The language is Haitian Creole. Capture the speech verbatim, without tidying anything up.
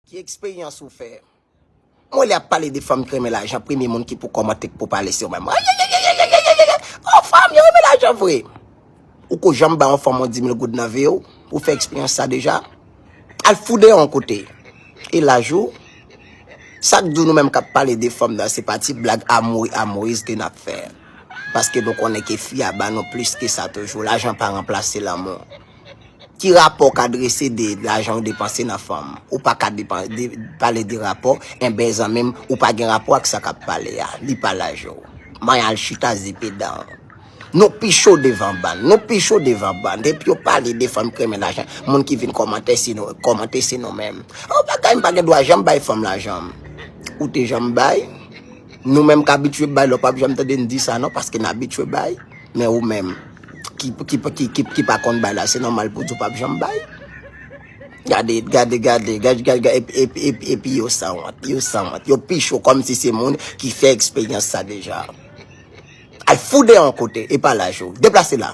Ki eksperyans ou fè? Mwen lè ap pale de fanm ki renmen lajan, premye moun ki pou kòmante, ki pou pale se ou menm. Ayayayayayayayay! Oh, fanm yo renmen lajan vre. Ou ko janm ba yon fanm yon dis mil goud nan vi w? Ou fè eksperyans sa deja? Al fou deyò yon kote. E laj ou? Sa k di w nou menm k ap pale de fanm nan, se pa ti blag amouri amourizte n ap fè. Paske nou konnen ke fi a ba nou plis ke sa toujou. Lajan pa ranplase lanmou. Ki rapò w ka drese de lajan w depanse nan fanm? Ou pa ka depan- de- pale de rapò, enben zanmi m, ou pa gen rapò ak sa k ap pale a. Li pa laj ou. May al chita zipe dan w. Nou pi cho devan bann. Nou pi cho devan bann. Depi yo pale de fanm ki renmen lajan, moun ki vin kòmante se nou, kòmante se nou menm. Oh, bagay, m pa gen dwa janm bay fanm lajan m. Ou te janm bay? Nou menm k abitye bay la, w p ap janm tande n di sa non, paske n abitye bay. Men ou menm, ki, ki, ki, ki, ki pa konn bay la, se nòmal pou di w p ap janm bay. Gade, gade, gade, gade, gade, gade, epi, epi, epi, epi yo sanwont, yo sanwont, yo pi cho, kòmsi se moun ki fè eksperyans sa deja. Al fou deyò yon kote, e pa laj ou. Deplase la.